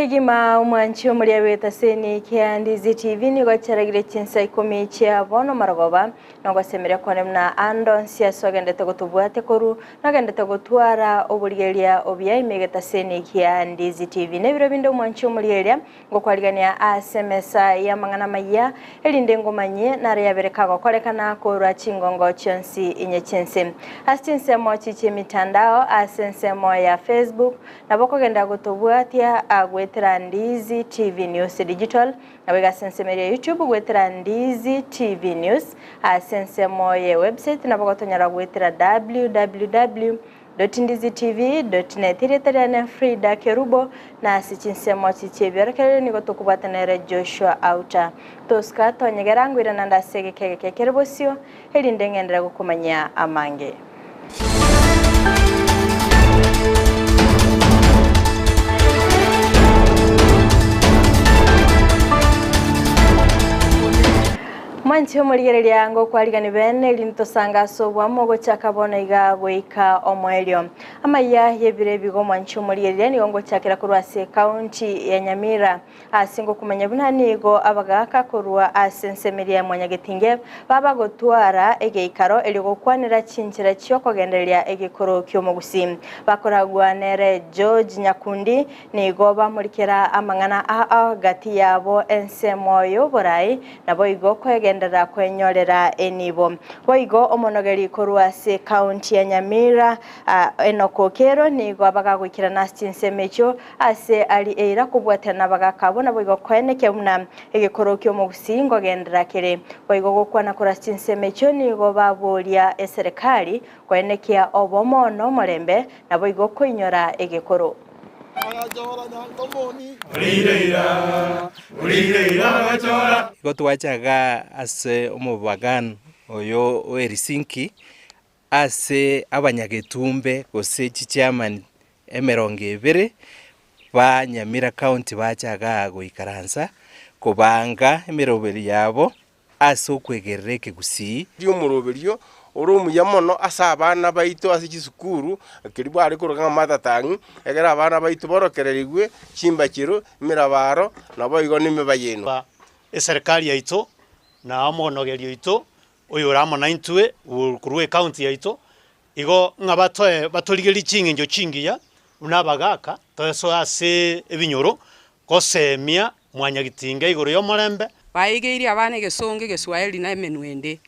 Kegima omwanchi omoria bw'etaseni kia Ndizi TV nigo chiaragire chinsa ikomi chia bono marogoba nogosemeria kwane buna ande onsi ase ogendete gotobwatia korwa nogendete gotwara oborigereria obuya ime egetaseni kia Ndizi TV. Nebiro binde omwanchi omoria eria ngokwarigania ase emesa y'amang'ana amayia erinde ngomanyie naro yabere kagokorekana korwa chingongo chionsi inye chi'ense. Ase chinsemo chi chi'emitandao ase ensemo ya Facebook Nabo okogenda gotobwatia goetera Ndizi TV News Digital, nabo iga ase ensemo eria ya YouTube goetera Ndizi TV News, ase ensemo ye website nabo ogotonyora goetera www.ndizitv.net. Erieta riane Frida Kerubo, na ase chinsemo chi chi'ebiorokererio nigo tokobwatana ere Joshua Auta. Tosika tonyegera ngoirana nde ase egeka egeke kere bosio, erinde ng'enderere gokomanyia amange. Mwanche omorigereria ngokwarigani bene erinde tosange ase oboamo gochaka bono iga goika omoerio. Amaiya y'ebiro ebigo mwanche omorigereria nigo ngochakera korwa ase ekaunti ya Nyamira. Ase ngokumanya buna nigo abagaaka korwa ase ensemo eria ya Mwanyagetinge babagotwara egeikaro erio gokwanera chinchera chi'okogendereria egekoro ki'omogusii. Bakoragwa nere George Nyakundi nigo bamorikera amang'ana ao gati yabo ensemo y'oborai naboigo kwegenderera kwenyorera enibo. Boigo omonogeri korwa ase ekaunti ya Nyamira Enock Okero nigo abagagoikerana ase chinsemo echio Ase aria eira kobwaterana abagaaka abwo naboigo koenekia buna egekoro ki'omogusii nkogenderera kere. Boigo gokwana korwa ase chinsemo echio nigo baboria eserekari koenekia obomo na omorembe, naboigo koinyora egekoro. Igo twacha igaa ase omobagano oyo o Helsinki Ase abanyagetumbe gose chichairman emerongo ebere ba Nyamira County bacha igaa goikaransa kobanga emeroberi yabo ase okwegerera ekegusii. Omoroberio ore omuya mono ase abana baito ase chisukuru, keria bware koroka ng'a matatang'i, ekero abana baito borokererigwe chimbachero, emerabaro, naboigo na emebayeno. Eserekari yaito na omogonogeria oito oyore amo naintwe korwa ecounty yaito, igo ng'a batoe batorigerie ching'encho chingiya buna abagaka, toesoe ase ebinyoro gosemia mwanyagetinga igoro y'omorembe. Baigeirie abana egesongo, egeswahili na emenwa ende.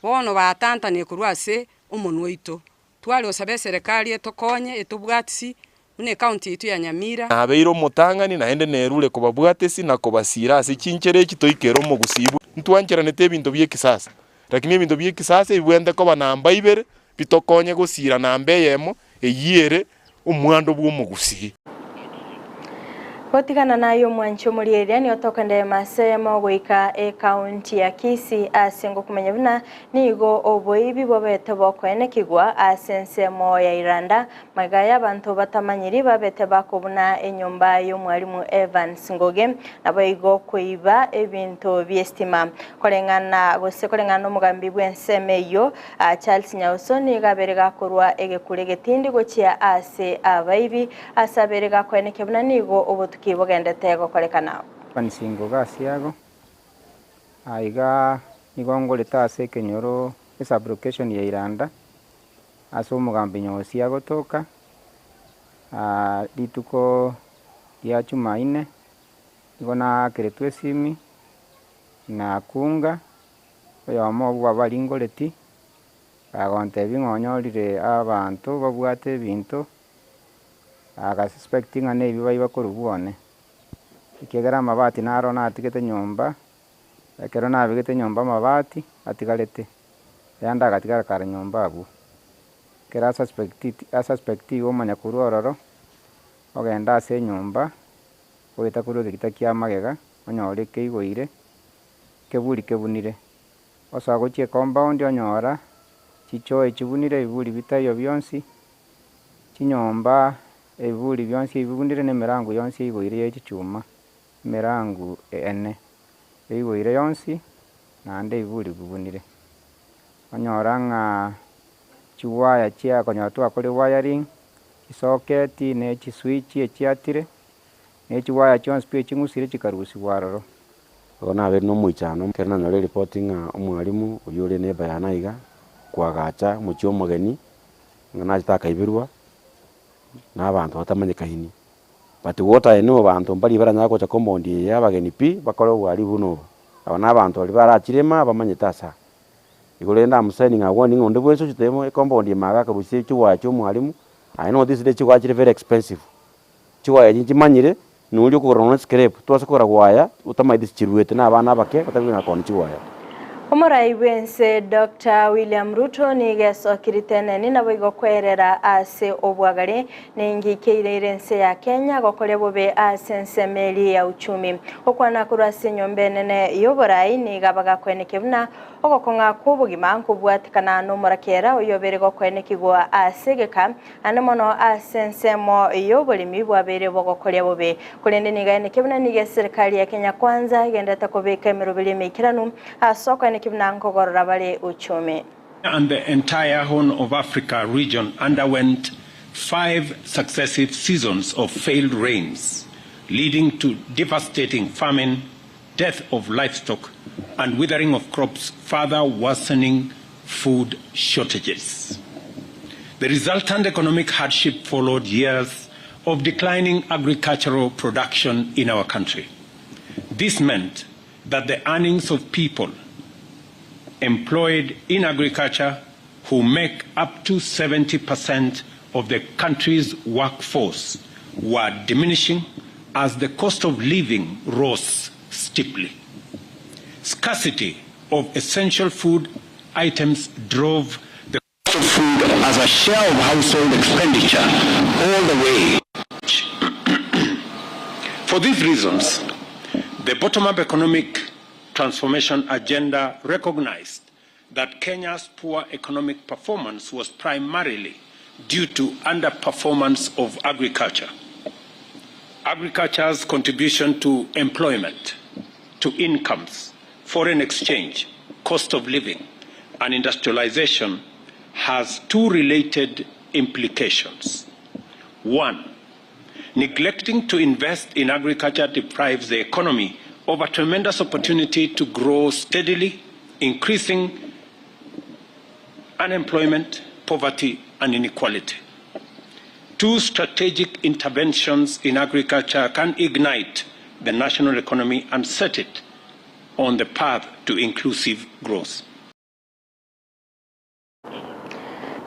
Bono batantanire korwa ase omonwa oito. Tware gosaba eserekari etokonye, etobwatisi, buna ecounty yaito ya Nyamira. Nabeire omotang'ani, naende nerure kobabwatesi na kobasiira ase chinchera echi toikere omogusii bwe. Ntwancheranete ebinto bi'ekisasa, lakini ebinto bi'ekisasa ebibwenerete koba namba ibere, bitokonye gosiira namba eyemo, eyio ere omwando bw'omogusii. Gotigana naye omwanchi omorieria nigo tokendema ase eyemo goika ekaunti ya Kisii ase ngokumanya buna nigo oboibi bobete bokoenekigwa ase ensemo ya Iranda Magega y'abanto batamanyiri babete bakobuna enyomba y'omwalimu Evans Ngoge, naboigo koiba ebinto bi'estima. Koreng'ana gose koreng'ana n'omogambi bw'ensemo eyio, Charles Nyauso nigo abere gakorwa egekuro egetindi gochia ase abaibi, ase abere gakoenekia buna nigo obotuki bogendete gokorekana. Evans Ngoge Asiago, Aiga nigo ngorete ase ekenyoro esublocation ya Iranda. Ase omogambi Nyosia agotoka, rituko ria Jumaine, nigo naakeretwe esimi na Kunga, oyomo obwo abaringoreti, agontebia ng'a onyorire abanto babwate ebinto, agasuspect ng'a nebi baiba korwa bwone, ekiagera amabati naro natigete nyomba, ekero nabegete nyomba amabati atigarete. Ayande agatigara kare nyomba abwo. Ekero asuspectiti asuspectiwe omanya korwa ororo, ogenda ase enyomba, oeta korwa egegita kia magega, onyore keigoire, keburi kebunire. Osoa gochia ecompound onyora, chichoo echibunire ebiburi bitaiyo bionsi, chinyomba ebiburi bionsi ebibunire na emerango yonsi eigoire ya echichuma, emerango ene, eigoire yonsi. naende ebiburi bibunire. Onyora ng'a chiwaya chia konyora twakora ewiring, chisoketi na echiswitch echiatire, na Ne chiwaya chionsi pi eching'usire chikarusigwa aroro. Igo nabeire nomoichano ekero nanyora eripoti ng'a omwalimu oyio ore neighbour yane aiga, kwagacha omochie omogeni, ng'a nachete akaiberwa, na abanto batamanyekaini. But what I know abanto mbaria baranyare gocha compound eye ya abageni pi, bakore obwaribu buna obo. Aba na abanto baria barachirema bamanyete ase aa. Igo rende am signing a warning onde bwensi ochete ecompound ime iga akarusia chiwaya chia omwalimu, I know these days chiwaya chire very expensive. Chiwaya echi nchimanyire, noria okogora nonya scrape, twase kogora waya otamanyeti ase chiruete na abana abake batari konyara koonia chiwaya. Omorai bw'ense Doctor William Ruto nigo esokirite eneni naboigo kwerera ase obwagare ninki keireire ense ya Kenya gokoria bobe ase ensemo eria ya uchumi. Gokwana korwa ase enyomba enene y'oborai nigo abagakoenekia buna ogokong'a kw'obogima nkobwatekana nomorakera oyobere gokoenekigwa ase egeka Naende mono ase ensemo y'oboremi bwabeire bogokoria bobe. Korende nigo aeneke buna nigo eserikari ya Kenya Kwanza egenderete kobeka emeroberi emeikeranu ase okoeneki buna nkogorora bare uchumi. And the entire Horn of Africa region underwent five successive seasons of failed rains, leading to devastating famine, death of livestock, and withering of crops, further worsening food shortages. The resultant economic hardship followed years of declining agricultural production in our country. This meant that the earnings of people employed in agriculture who make up to 70% of the country's workforce were diminishing as the cost of living rose steeply. Scarcity of essential food items drove the cost of food as a share of household expenditure all the way. For these reasons, the bottom-up economic transformation agenda recognized that Kenya's poor economic performance was primarily due to underperformance of agriculture. Agriculture's contribution to employment, to incomes, foreign exchange, cost of living, and industrialization has two related implications. One, neglecting to invest in agriculture deprives the economy of a tremendous opportunity to grow steadily, increasing unemployment, poverty, and inequality. Two strategic interventions in agriculture can ignite the national economy and set it on the path to inclusive growth.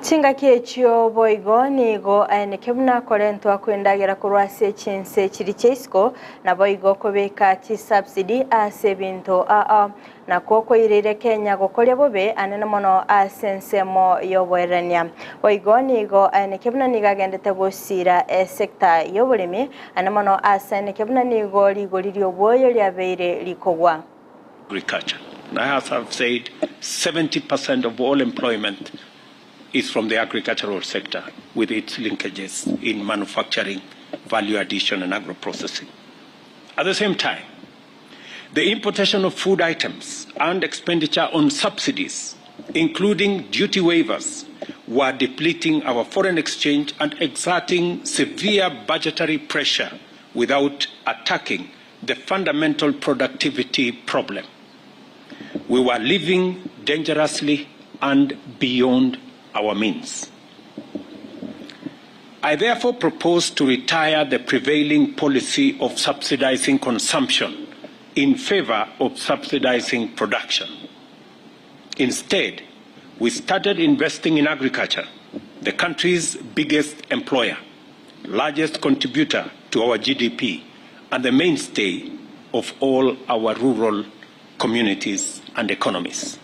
Chingaki echio boigo nigo aeneke buna korentwa kw'endagera korwa ase chinse chiria chia isiko, naboigo kobeka chisubsidy ase ebinto ao, nakwo koireire Kenya gokoria bobe anene mono ase ensemo y'oboererania. Boigo nigo aeneke buna nigo agendete gosiira esector y'oboremi ane mono ase aeneke buna nigo rigori ri'obwoyo riabeire rikogwa. Agriculture. And as I've said, 70% of all employment is from the agricultural sector with its linkages in manufacturing, value addition and agro-processing. At the same time, the importation of food items and expenditure on subsidies, including duty waivers, were depleting our foreign exchange and exerting severe budgetary pressure without attacking the fundamental productivity problem. We were living dangerously and beyond our means. I therefore propose to retire the prevailing policy of subsidizing consumption in favor of subsidizing production. Instead, we started investing in agriculture, the country's biggest employer, largest contributor to our GDP, and the mainstay of all our rural communities and economies.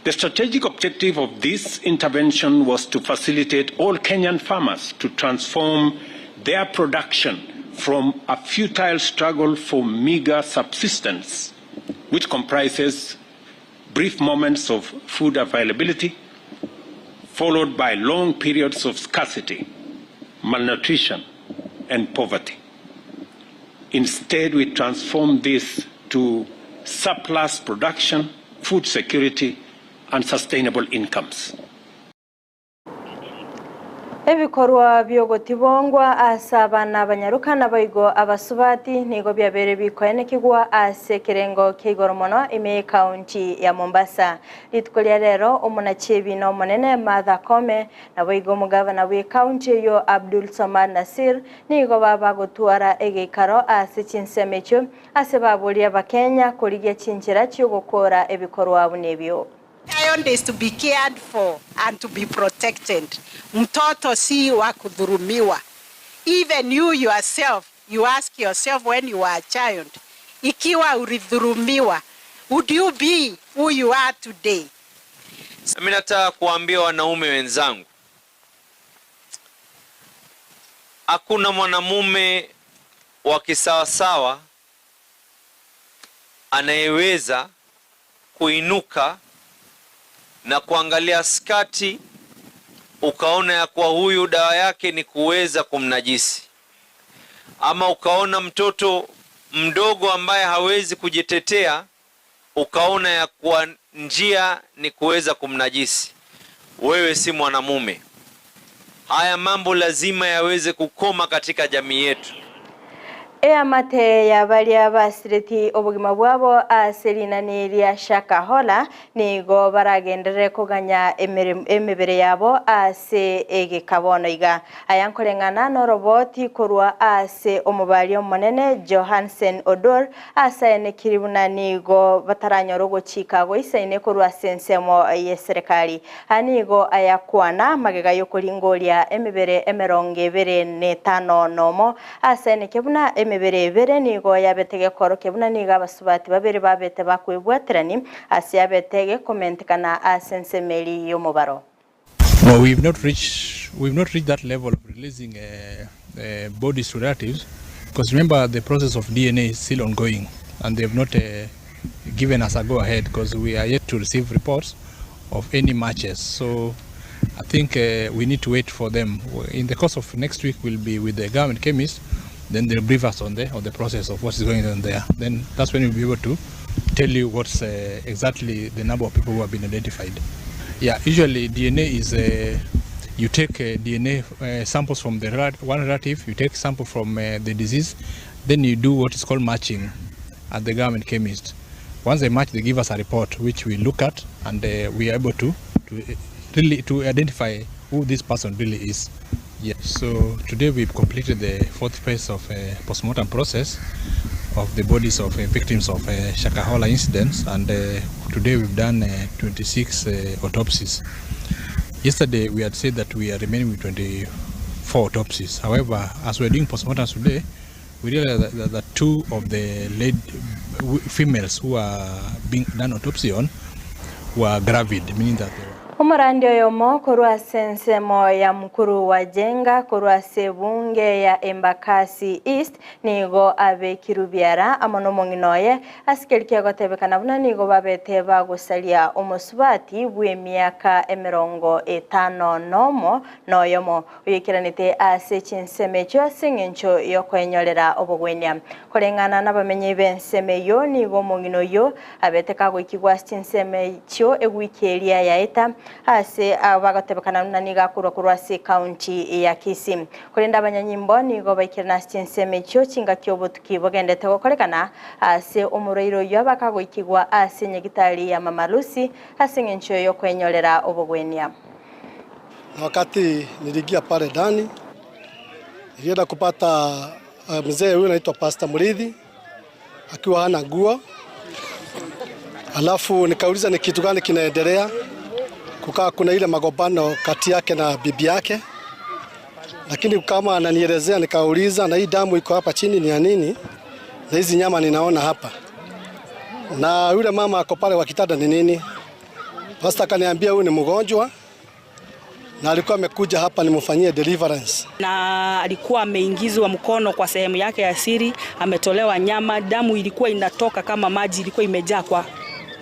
The strategic objective of this intervention was to facilitate all Kenyan farmers to transform their production from a futile struggle for meager subsistence, which comprises brief moments of food availability, followed by long periods of scarcity, malnutrition, and poverty. Instead, we transform this to surplus production, food security, and sustainable incomes. Ebikorwa bi'ogotibongwa ase abana abanyaroka naboigo abasubati nigo biabeire bikoenekigwa ase ekerengo kia igoro mono ime y'ecounty ya Mombasa. Rituko ria rero omonachiebina omonene Martha Koome naboigo omogavana bw'ecounty eyio Abdul Swamad Nassir nigo babagotwara egeikaro ase chinsemo echio ase baboria abakenya korigia chinchera chi'ogokora ebikorwa buna ebio. Child is to be cared for and to be protected, mtoto si wa kudhulumiwa, even you yourself you ask yourself when you were a child ikiwa ulidhulumiwa would you be who you are today? Nami nataka kuwaambia wanaume wenzangu, hakuna mwanamume wa kisawasawa anayeweza kuinuka na kuangalia skati ukaona ya kuwa huyu dawa yake ni kuweza kumnajisi, ama ukaona mtoto mdogo ambaye hawezi kujitetea ukaona ya kuwa njia ni kuweza kumnajisi. Wewe si mwanamume. Haya mambo lazima yaweze kukoma katika jamii yetu. Eamate ya baria basireti obogima bwabo ase rinani ria Shakahola nigo baragenderere koganya emebere yabo ase egekabono iga. Aya nkoreng'ana noroboti korwa ase omobari omonene Johansen Oduor ase aenekiri buna nigo bataranyora ogochika goisaine korwa ase ensemo y'eserekari. Aya nigo ayakwana magega y'okoringoria emebere emerongo ebere na etano nomo ase aeneke buna emebere ebere nigo yabete gekorokia buna nigo abasubati babere babete bakwebwaterani ase yabete gekomentekana ase ensemo eria y'omobaro. No, we've not reached, we've not reached that level of releasing uh, uh, bodies to relatives because remember the process of DNA is still ongoing and they have not uh, given us a go ahead because we are yet to receive reports of any matches. So I think uh, we need to wait for them. In the course of next week, we'll be with the government chemist. Then they'll brief us on the on the process of what is going on there. Then that's when we'll be able to tell you what's uh, exactly the number of people who have been identified. Yeah, usually DNA is uh, you take uh, DNA uh, samples from the one relative, you take sample from uh, the disease, then you do what is called matching at the government chemist. Once they match, they give us a report which we look at and uh, we are able to, to uh, really to identify who this person really is. Yeah. So today we've completed the fourth phase of uh, postmortem process of the bodies of uh, victims of uh, Shakahola incidents, and uh, today we've done uh, 26 uh, autopsies. Yesterday we had said that we are remaining with 24 autopsies. However, as we are doing postmortems today, we realized that, that, that two of the late females who are being done autopsy on were gravid, meaning that they were Omorandi oyomo korwa ase ensemo ya mukuru wa Jenga korwa ase ebunge ya Embakasi East nigo abekirwe biara amo na omong'ina oye ase keri kegotebekana buna nigo babete bagosaria omosubati bw'emiaka emerongo etano nomo noyomo oyekeranete ase chinsemo echio ase eng'encho yokoenyorera obogwenia. Koreng'ana nabamenyi b'ensemo eyio nigo omong'ina oyio abete kagoikigwa ase chinsemo echio ewiki eria yaeta ase bagotebekana buna nigo akorwa korwa ase ekaunti ya Kisii. Korende abanyanyimbo nigo baikire ase chinsemo echio chingaki obotuki bogendete gokorekana ase omorwaire oyio bakagoikigwa ase nyagitari ya Mama Lucy ase eng'encho yokoenyorera obogwenia. Na wakati niliingia pale ndani nilienda kupata uh, mzee huyu anaitwa Pastor Murithi akiwa hana nguo, alafu nikauliza ni kitu gani kinaendelea. Kukaa kuna ile magombano kati yake na bibi yake, lakini kama ananielezea, nikauliza na hii damu iko hapa chini ni ya nini, na hizi nyama ninaona hapa, na yule mama ako pale kwa kitanda ni nini? Pastor akaniambia huyu ni mgonjwa na alikuwa amekuja hapa nimfanyie deliverance. Na alikuwa ameingizwa mkono kwa sehemu yake ya siri, ametolewa nyama, damu ilikuwa inatoka kama maji, ilikuwa imejaa kwa,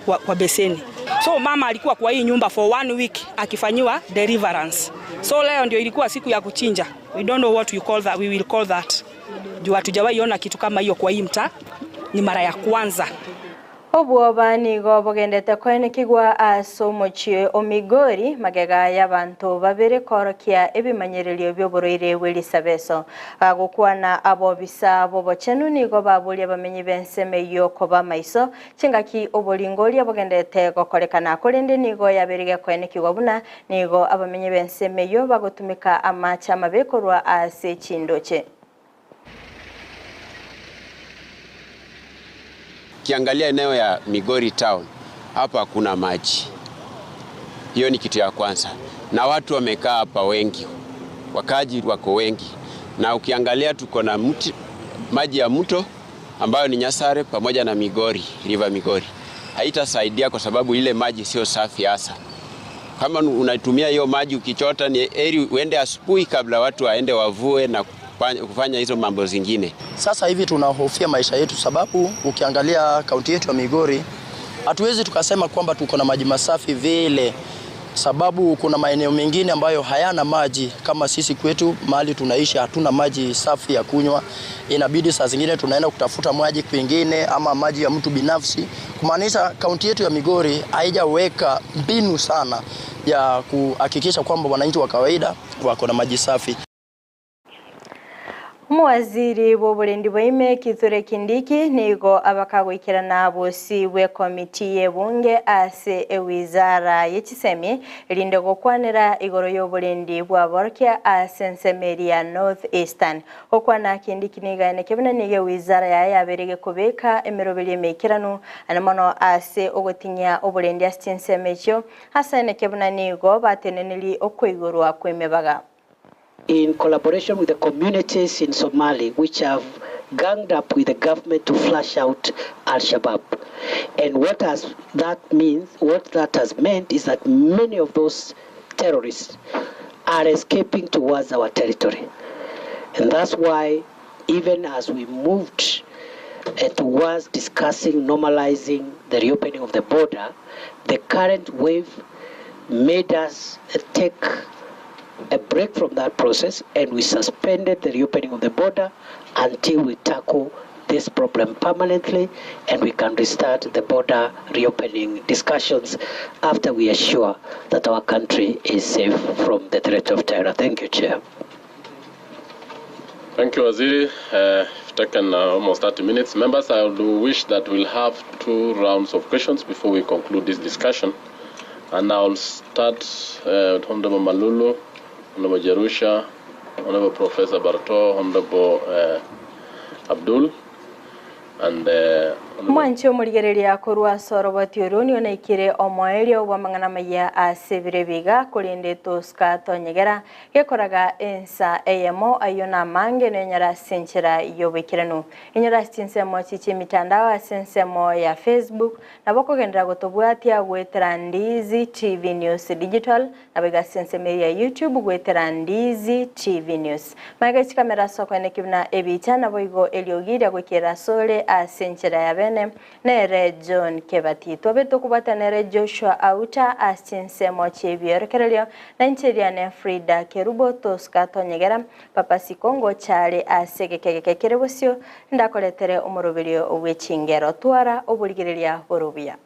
kwa, kwa beseni. So mama alikuwa kwa hii nyumba for one week akifanyiwa deliverance. So leo ndio ilikuwa siku ya kuchinja. We don't know what we call that, we will call that. Juu hatujawahi ona kitu kama hiyo kwa hii mtaa, ni mara ya kwanza. Obwoba nigo bogendete koenekigwa ase omochie o Migori magega y'abanto babere koorokia ebimanyererio bi'oborwaire bwe risabeso. Bagokwana abobisa b'obochenu nigo baboria abamenyi b'ensemo eyio koba maiso chingaki oboringoria bogendete gokorekana korende nigo yabeire gekoenekigwa buna nigo abamenyi b'ensemo eyio bagotumeka amache amabe korwa ase chindoche. Ukiangalia eneo ya Migori town hapa hakuna maji, hiyo ni kitu ya kwanza, na watu wamekaa hapa wengi, wakaaji wako wengi, na ukiangalia tuko na mti, maji ya mto ambayo ni Nyasare pamoja na Migori, River Migori haitasaidia kwa sababu ile maji sio safi hasa. Kama unatumia hiyo maji ukichota, ni heri uende asubuhi kabla watu waende wavue na kufanya hizo mambo zingine. Sasa hivi tunahofia maisha yetu, sababu ukiangalia kaunti yetu ya Migori hatuwezi tukasema kwamba tuko na maji masafi vile, sababu kuna maeneo mengine ambayo hayana maji. Kama sisi kwetu mahali tunaishi hatuna maji safi ya kunywa, inabidi saa zingine tunaenda kutafuta maji kwingine ama maji ya mtu binafsi, kumaanisha kaunti yetu ya Migori haijaweka mbinu sana ya kuhakikisha kwamba wananchi wa kawaida wako na maji safi. Omowaziri bw'oborendi bwa Kithure Kindiki nigo abakagoikerana bosi bw'ekomiti y'ebunge ase ewizara y'echisemi erinde gokwanera igoro y'oborendi bwaborokia ase ensemo eria ya North Eastern. Gokwana Kindiki nigo aeneke buna nigo ewizara yaye yabeire gekobeka emeroberi emeikeranu ane mono ase ogotinyia oborendi ase chinsemo echio ase aeneke buna nigo bateneneri okoigorwa kwa emebaga. In collaboration with the communities in Somali, which have ganged up with the government to flush out Al-Shabaab. And what has that means, what that has meant is that many of those terrorists are escaping towards our territory. And that's why even as we moved towards discussing normalizing the reopening of the border, the current wave made us take a break from that process, and we suspended the reopening of the border until we tackle this problem permanently and we can restart the border reopening discussions after we are sure that our country is safe from the threat of terror. Thank you, Chair. Thank you, Waziri. You've taken almost 30 minutes. Members, I would wish that we'll have 2 rounds of questions before we conclude this discussion. And I'll start with Honorable Malulu, Honorable Jerusha, Honorable Professor Barto, Honorable Abdul, and Mwanchi omorigereria korwa soroboti oro nigo naikire omoerio bwa mang'ana maya ase ebire biga korende tosika tonyegera gekoraga ensa eyemo ayo na amange nenyora ase enchera y'oboikeranu enyora ase chinsemo chichi emitandao ase ensemo ya Facebook nabo okogenderera gotobwatia gwetera Ndizi TV News Digital nabo iga ase ensemo ya YouTube gwetera Ndizi TV News. Magega chikamera ase okoeneki buna ebicha nabo igo eriogi ria goikera asore ase enchera ya bene nere John Kebati. Twabe tokobwata nere Joshua Auta ase chinsemo chi'ebiorekererio na inche ne Frida Kerubo Tosca Tonyegera Papa Sikongo chare ase egekegeke kere bosio ndakoretere omoroberio bw'echingero twara oborigereria borubuya.